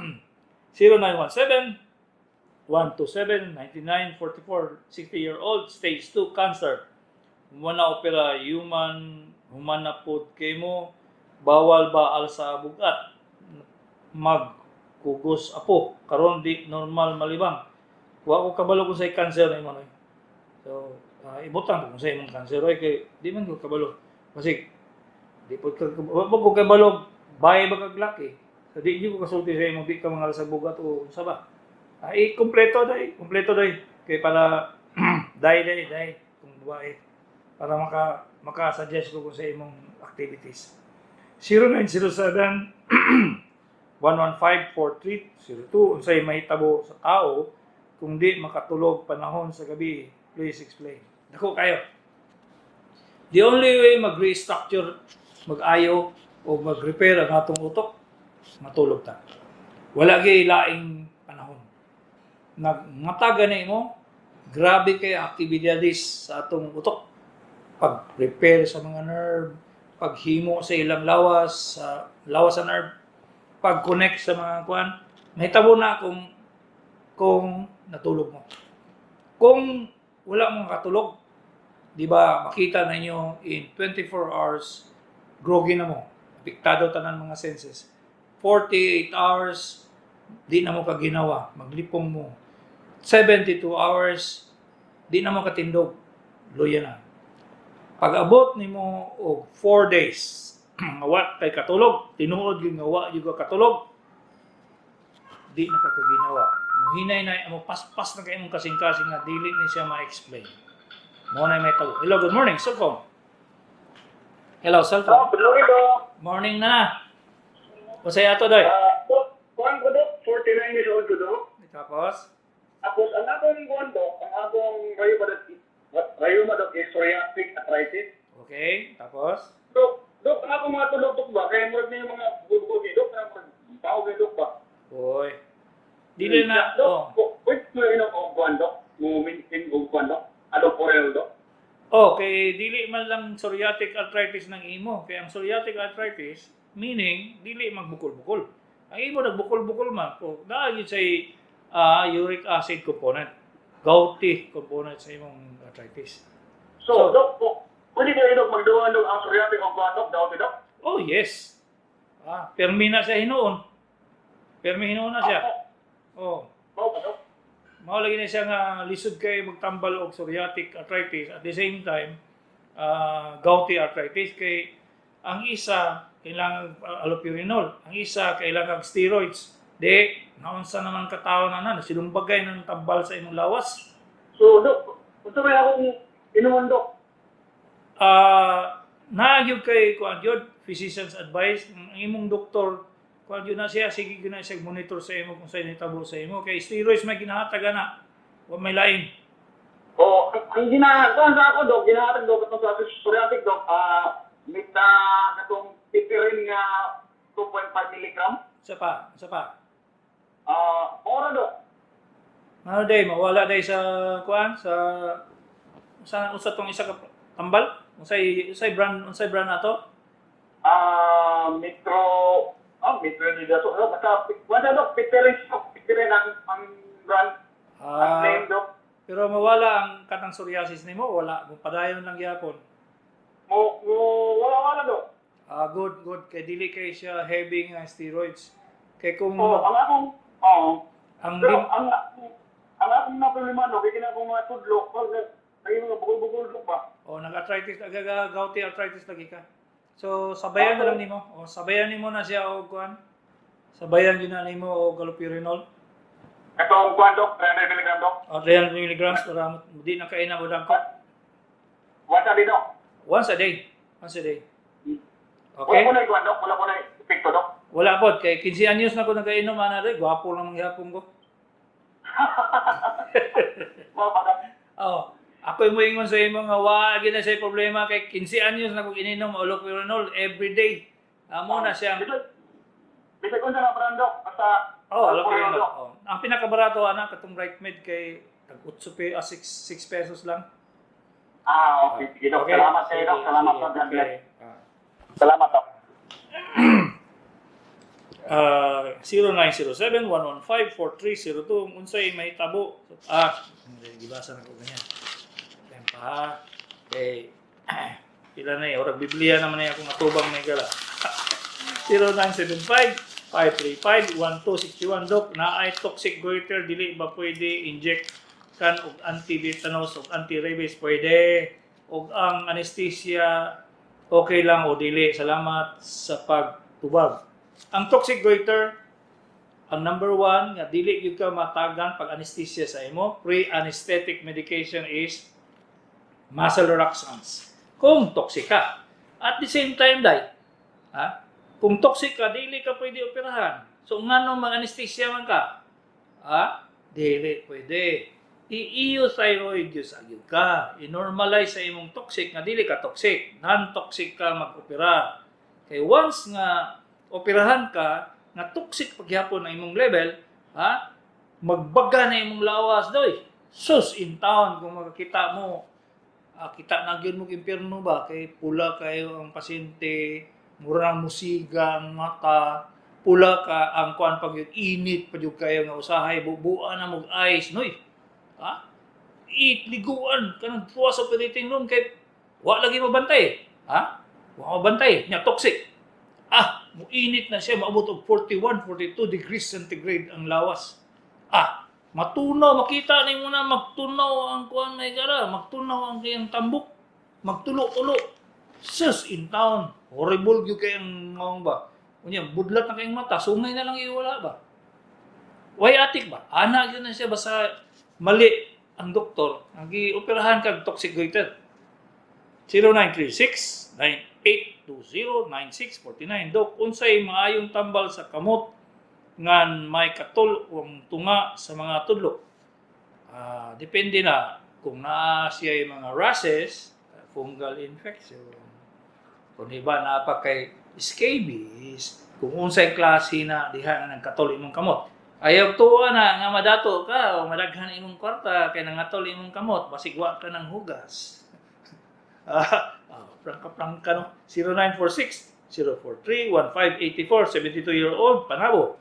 0917 127 9944, 60-year-old, stage 2 cancer. Human na opera, human human na pod chemo, bawal ba alsa bugat? Magkugos apo karon, di normal malibang. Wa ko kabalo kung say cancer na imo noy. So, ibutang ko kung sa imong cancer oy, kay di man ko kabalo. Kasi di pod ka, wa ko kabalo bahay ba kag laki. So di ko kasulti sa imong di ka mga sa bugat o unsa ba. Ay, kompleto day, kompleto day. Kay para day day day kung babae para maka suggest ko kung sa imong activities. 0907 115 4302, unsay mahitabo sa tao kung di makatulog panahon sa gabi? Please explain. Dako kayo. The only way mag-restructure, mag-ayo o mag-repair ang atong utok, matulog ta. Wala gyud laing panahon. Nagngataga na imo, grabe kay aktibidades sa atong utok. Pag-repair sa mga nerve, paghimo sa ilang lawas, sa lawas sa nerve, pag-connect sa mga kuan, mahitabo na kung natulog mo. Kung wala mong katulog, di ba makita ninyo in 24 hours, groggy na mo. Apektado tanan mga senses. 48 hours, di na mo kaginawa, maglipong mo. 72 hours, di na mo katindog, luya na. Pag abot nimo og 4 days, nga wa kay katulog, tinuod gyud nga wa gyud ka katulog, di na ka kaginawa. Muhinay na mo, paspas na kay imong kasing-kasing nga dili ni siya ma-explain. Mao na may tabo. Hello, good morning, cellphone. Hello, cellphone.
Oh, good morning, Dok.
Morning na. Unsay ato, doy?
Dok, kuan ko, Dok, 49 years old ko, Dok.
Tapos?
Tapos, ang akong kuan, Dok, ang akong rayuma, Dok, is psoriatic arthritis.
Okay, tapos?
Dok, Dok, ang akong mga tulog, Dok, ba? Kaya murag na yung mga bugog, Dok, na murag tao, Dok, ba?
Oy. Dili na,
Dok,
oh.
wait, mo inom og kuan, Dok? Mo maintain og kuan, Dok? Allopurinol, Dok?
Oh, kay dili man lang psoriatic arthritis ng imo. Kay ang psoriatic arthritis, meaning dili magbukol-bukol. Ang imo nagbukol-bukol man, o naa gyud say uric acid component, gouty component sa imong arthritis.
So, Dok, po, pwede ba inog magduwa, Dok, ang psoriatic og kuan, Dok, daw, Dok?
Oh, yes. Ah, permi na siya hinuon. Permi hinuon na siya. Oh.
Mao ba, Dok?
Mao lagi na siya nga lisod kay magtambal og psoriatic arthritis at the same time gouty arthritis, kay ang isa kailangan allopurinol, ang isa kailangan steroids. Di naunsa naman katawo na na silumbagay ng tambal sa imong lawas.
So, Dok, unsa may akong inuman, Dok?
Naa gyud kay kuan gyud physician's advice ang imong doktor, kuan gyud na siya, sige gyud na siya monitor sa imo kung sa nitabo sa imo, kay steroids may ginahatag na wa may lain.
Oh, ang ginagawa sa ako, Dok, ginahatag, Dok, itong sa psoriatic, Dok, mita katong pipirin nga 2.5 milligram.
Isa pa, isa pa.
Ah, ora, Dok.
Ano day, mawala day sa kuan sa usa tong isa ka tambal? Unsay brand ato?
Ah, Metro, Metro ni dato. Oh, basta wala, Dok, Pictorin, Dok. Pictorin ang brand, ang name, Dok.
Pero mawala ang katang psoriasis nimo, wala mo padayon lang gyapon.
Mo wala wala, Dok.
Ah, good, good, kay dili kay siya heavy nga steroids. Kay kung
Oh, ang akong oh,
ang
pero
dim,
ang akong na problema, Dok, kay kina akong mga tudlo, pag ay mga bukol-bukol, Dok, ba.
Oh, nag-arthritis, nag-gouty arthritis lagi ka. So sabayan na lang nimo. Oh, sabayan nimo na siya og kuan. Sabayan gyud na nimo og allopurinol.
Katong kuan, Dok, 300 mg, Dok.
O 300 milligrams para di na kaina mo dangko.
Once a day, Dok.
Once a day. Once a day.
Wala
Okay?
ko na kuan, Dok, wala ko na epekto, Dok.
Wala pod kay 15 anyos na ko nagainom ana day, gwapo lang mangyapon ko.
Mao ba, Dok?
Oh, ako mo ingon sa imo nga wa gyud na siya problema kay 15 anyos na ko ininom allopurinol every day. Amo na siyang
Bisag unsa na brand, Dok, basta
Oh, allopurinol.
Dok.
Oh. Ang pinakabarato ana katong Right Med kay tag 8 pe 6 6 pesos lang.
Ah, okay. Sige, Dok. Salamat sa iyo, Dok.
Sige,
Salamat,
sige.
Dok. God bless.
Okay. Ah.
Salamat, Dok.
0907-115-4302. Unsay mahitabo? Ah, hindi, gibasa na ko ganyan. Ayan pa ha. Okay. Pila na eh. Orag Biblia naman na akong atubang may gala. 0975-535-1261. Dok, naay toxic goiter, dili ba pwede inject kan og anti-tetanus og anti-rabies? Pwede. Og ang anesthesia, okay lang o dili. Salamat sa pagtubag. Ang toxic goiter, ang number one, nga dili gyud ka matagan pag anesthesia sa imo, pre-anesthetic medication is muscle relaxants. Kung toxic ka. At the same time, day, ha? Kung toxic ka, dili ka pwede operahan. So, ngano mag-anesthesia man ka? Ha? Dili pwede. I-euthyroid yun sa gyud ka. I-normalize sa imong toxic nga dili ka toxic. Non-toxic ka mag-opera. Kay once nga operahan ka, nga toxic pagyapon ang imong level, ha? Magbaga na imong lawas doy. Sus in town kung makakita mo, kita na gyud mo impyerno ba kay pula kayo ang pasyente, mura nang musiga ang mata, pula ka ang kuan pag yun, init pa jud kayo nga usahay bubuan na mog ice noy. Ha? It liguan kanang tuwa sa operating room kay wa lagi mabantay. Ha? Wa mabantay, nya toxic. Ah, muinit na siya, maabot og 41, 42 degrees centigrade ang lawas. Ah, matunaw, makita ni mo na magtunaw ang kuan may gara, magtunaw ang iyang tambok, magtulo-tulo. Sus, in town. Horrible gyud kay ang ngong ba. Unya, budlat na kayong mata, sungay na lang iwala ba. Way atik ba? Ana gyud na siya basta mali ang doktor, ang gioperahan kag toxic goiter. 0936-9820-9649. Dok, unsay maayong tambal sa kamot ngan may katol o ang tunga sa mga tudlo? Ah, depende na kung naa siya mga rashes, fungal infection. Kung iba na pa kay scabies, kung unsay klase na diha nga nagkatol imong kamot. Ayaw tuwa na nga madato ka o madaghan imong kwarta kay nangatol imong kamot, basig wa ka ng hugas. Prangka-prangka no. 0946 043 1584, 72-year-old Panabo.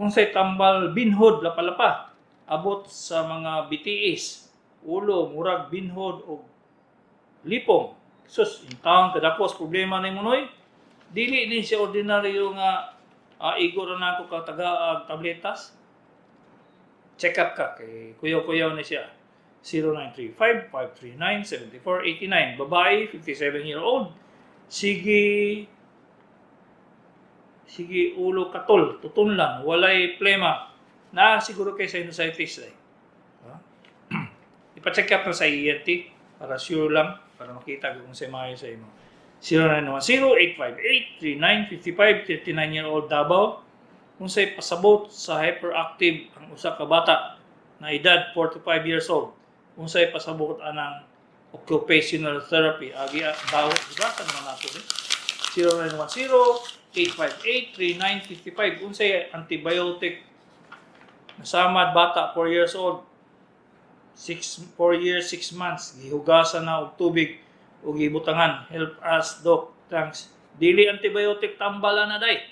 Unsay tambal binhod lapa-lapa abot sa mga BTS, ulo murag binhod og lipong. Sus, intawon kadako sa problema ni noy. Dili ni siya ordinaryo nga igo ra nako ka taga tabletas. Check up ka kay kuyaw-kuyaw ni siya. 0935-539-7489. Babae, 57-year-old. Sige, sige ulo katol, tuton lang, walay plema. Na siguro kay sinusitis eh. Ha? Ipa-check up na sa ENT para sure lang, para makita kung sa maayo sa imo. 0910-858-3955, 39-year-old Davao. Kung sa'y pasabot sa hyperactive ang usa ka bata na edad 45 years old, kung sa'y pasabot anang occupational therapy, agi daw, gibasa naman nato ni. 0910-858-3955, unsay antibiotic Nasamad bata, 4 years old. 6 4 years 6 months, gihugasan na og tubig ug gibutangan. Help us, doc. Thanks. Dili antibiotic tambala na, day.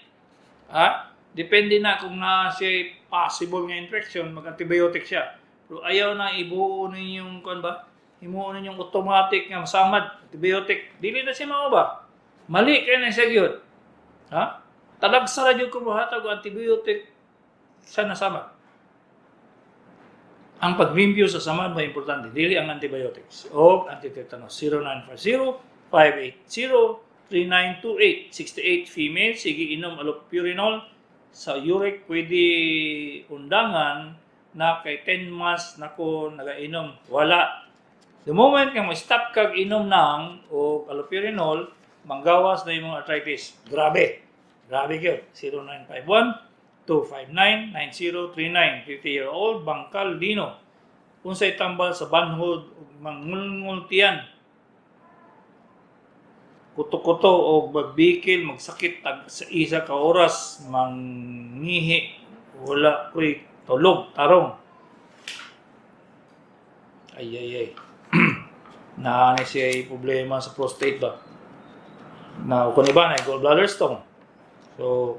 Ha? Depende na kung na siya possible nga infection, mag-antibiotic siya. Pero ayaw na ibuo ninyong kuan ba? Himuon ninyong automatic nga masamad antibiotic. Dili na siya mao ba? Mali kay na siya gyud. Ha? Talagsa ra gyud ko mohatag og antibiotic sa nasamad. Ang paglimpyo sa samad may importante, dili ang antibiotics o antitetanus. 0950 580 3928. 68 female, sige inom allopurinol sa uric, pwede undangan na kay 10 months na ko nagainom? Wala. The moment nga mo-stop kag inom ng og allopurinol, manggawas na imong arthritis. Grabe. Grabe gyud. 0951 259 9039. 50-year-old, Bangkal Dino. Unsay tambal sa banhod ug mangulngul tiyan? Kuto-kuto o magbikil, magsakit tag sa isa ka oras, mangihi, wala ko'y tulog, tarong. Ay, ay, ay. Naa siya problema sa prostate ba? Na kung iba na gallbladder stone. So,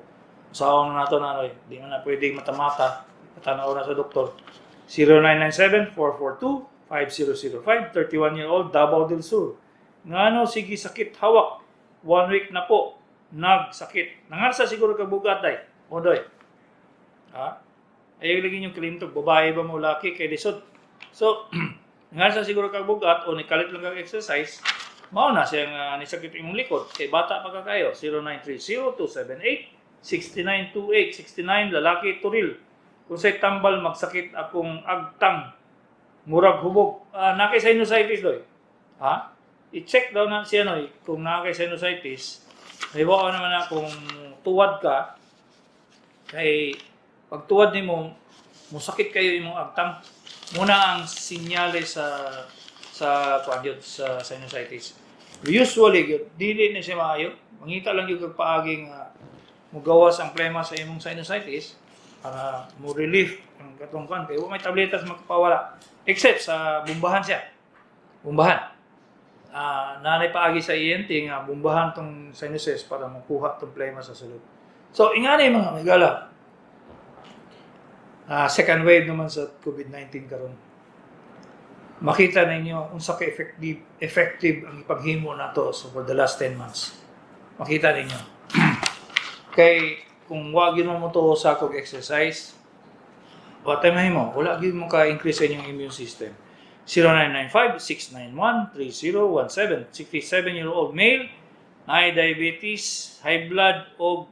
usaon na nato na ano eh. Di man na pwedeng mata-mata. Patanaw na sa doktor. 0997-442-5005, 31-year-old, Davao del Sur. Ngano sige sakit hawak? One week na po nagsakit. Nangarsa siguro kag bugat, day. Odoy. Ha? Ayaw lagi yung kalimtog, babae ba mo, laki, kay lisod. So, nangarsa siguro kag bugat o nikalit lang kag exercise, mao na siya nga nisakit imong likod. Kay bata pa ka kayo. 0930 278 6928. 69 lalaki, Toril. Unsay tambal magsakit akong agtang, murag hubog? Ah, naa kay sinusitis, doy. Ha? I-check daw na siya, noy, kung naa kay sinusitis. Hibaw naman na kung tuwad ka, kay pag tuwad nimo musakit kayo imong agtang. Muna ang sinyales sa kuan yun, sa sinusitis. Usually gyud dili na siya maayo. Mangita lang gyud kag paagi nga mugawas ang plema sa imong sinusitis para mo relief ang katong kuan, kay wa may tabletas magpawala except sa bumbahan siya. Bumbahan. Ah, nanay paagi sa ENT nga bumbahan tong sinuses para makuha tong plema sa sulod. So ingani, mga migala. Ah, second wave naman sa COVID-19 karon. Makita ninyo unsa ka effective effective ang ipaghimo nato so for the last 10 months. Makita ninyo. Kay kung wa gyud mo to sa kog exercise, wa tay mahimo, wala gyud mo ka increase sa inyong immune system. 0995-691-3017. 67-year-old male, naay diabetes, high blood og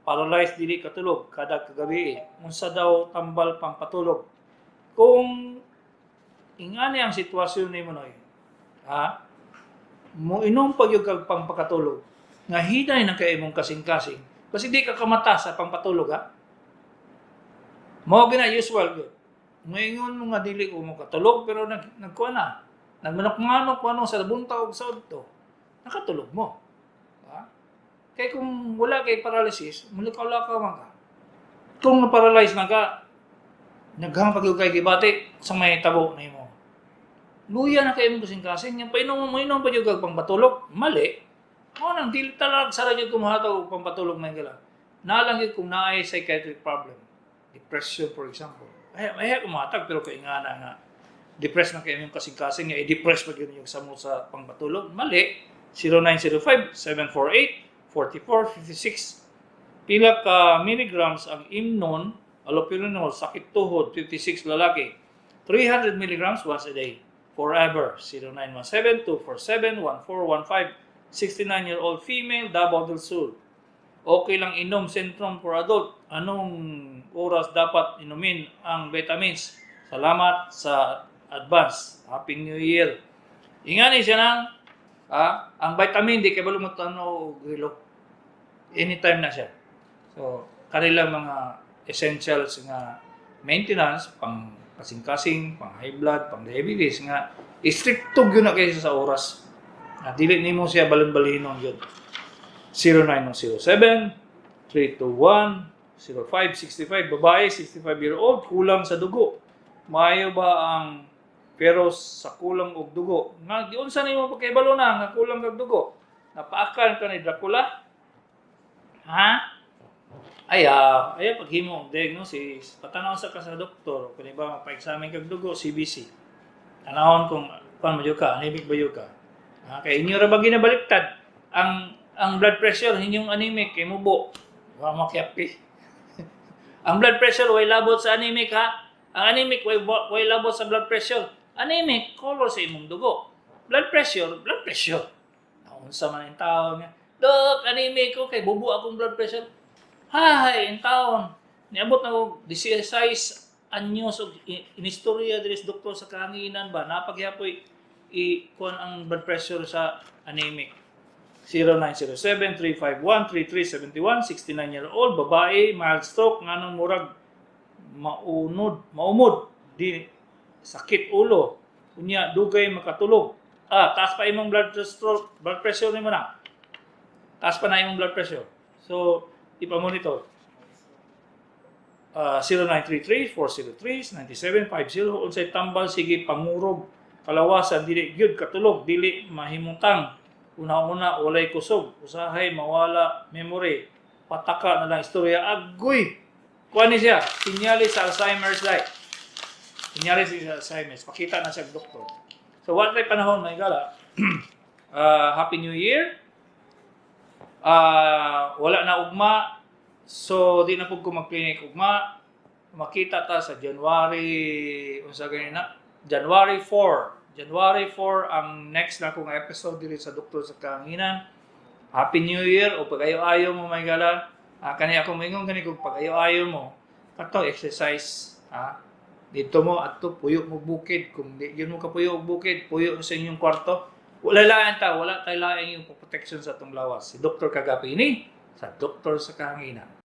paralyzed, dili katulog kada kagabi. Unsa daw tambal pangpatulog? Kung ingani ang sitwasyon nimo, noy, ha? Mo inom pag yung kag pangpakatulog nga hinay na kay imong kasing-kasing kasi di ka kamata sa pangpatulog, ha? Mao gina usual gyud. Moingon mo nga dili ko mo katulog, pero nagkuha na. Nagmanok-manok ko ano sa bunta og sa udto. Nakatulog mo. Ha? Kay kung wala kay paralysis, mulikaw-lakaw man ka. Kung na-paralyze na ka, naghang pag kay gibati sa may tabo na imo. Luya na kayo imong kasing-kasing, yung painom mo, inom pa jud kag pangpatulog, mali. Mao nang dili talag sa gyud kumuhatag og pangpatulog man gala. Naa lang gyud kung naay psychiatric problem. Depression, for example. Ay, ay kumatag, pero kay nga na nga depressed na kayo yung kasing-kasing nga i-depress pa gyud yung samot sa pangpatulog. Mali. 0905 748 4456. Pila ka milligrams ang Imnon allopurinol sakit tuhod? 56 lalaki. 300 milligrams once a day forever. 0917 247 1415. 69-year-old female, Davao del Sur. Okay lang inom Centrum for adult? Anong oras dapat inumin ang vitamins? Salamat sa advance. Happy New Year. Ingani siya nang ang vitamin di kay balo mo tanaw og relo. Anytime na siya. So, kanila mga essentials nga maintenance pang kasing-kasing, pang high blood, pang diabetes nga stricto gyud na kaysa sa oras. Ah, dili nimo siya balon-balinon gyud. 0907 321 0565, babae, 65-year-old, kulang sa dugo. Maayo ba ang pero sa kulang og dugo? Nga giunsa nimo pagkaibalo na nga kulang kag dugo? Napaakan ka ni Dracula? Ha? Ay, ay paghimo og diagnosis, patanaw sa ka sa doktor, kung iba mapa-examine kag dugo, CBC. Tanawon kung kuan mo ka, anemic ba yun ka? Ah, kay inyo ra ba ginabaliktad ang blood pressure inyong anemic kay mubo. Wa makyapi. Ang blood pressure way labot sa anemic, ha. Ang anemic way labot sa blood pressure. Anemic color sa imong dugo. Blood pressure, blood pressure. Naunsa man ang taon nga. "Dok, anemic ko kay bubo akong blood pressure." Hay, in taon. Niabot na og 16 anyos og inistorya diri sa Doktor sa Kahanginan ba, napagyapoy i kuan ang blood pressure sa anemic. 0907-351-3371, 69-year-old, babae, mild stroke, nganong murag maunod, maumod, di sakit ulo, unya dugay makatulog. Ah, taas pa imong blood pressure nimo na. Taas pa na imong blood pressure. So, ipa-monitor. 0933-403-9750, unsay tambal sige pangurog kalawasan, dili gyud katulog, dili mahimutang, una-una walay kusog, usahay mawala memory, pataka na lang istorya? Agoy, kuan ni siya, sinyalis sa Alzheimer's, like sinyalis sa Alzheimer's. Pakita na siya og doktor. So wala tay panahon, mga higala. Happy New Year. Wala na ugma, so di na pud ko mag-clinic ugma. Makita ta sa January, unsa gani na, January 4. January 4 ang next na akong episode diri sa Doktor sa Kahanginan. Happy New Year o pag-ayo-ayo mo, mga higala. Kani ako moingon gani kung pag-ayo-ayo mo kato exercise, ha. Dito mo adto puyo mo bukid. Kung di yun mo kapuyo og bukid, puyo sa inyong kwarto. Wala lain ta, wala tay lain yung protection sa atong lawas. Si Dr. Kagapi ini sa Doktor sa Kahanginan.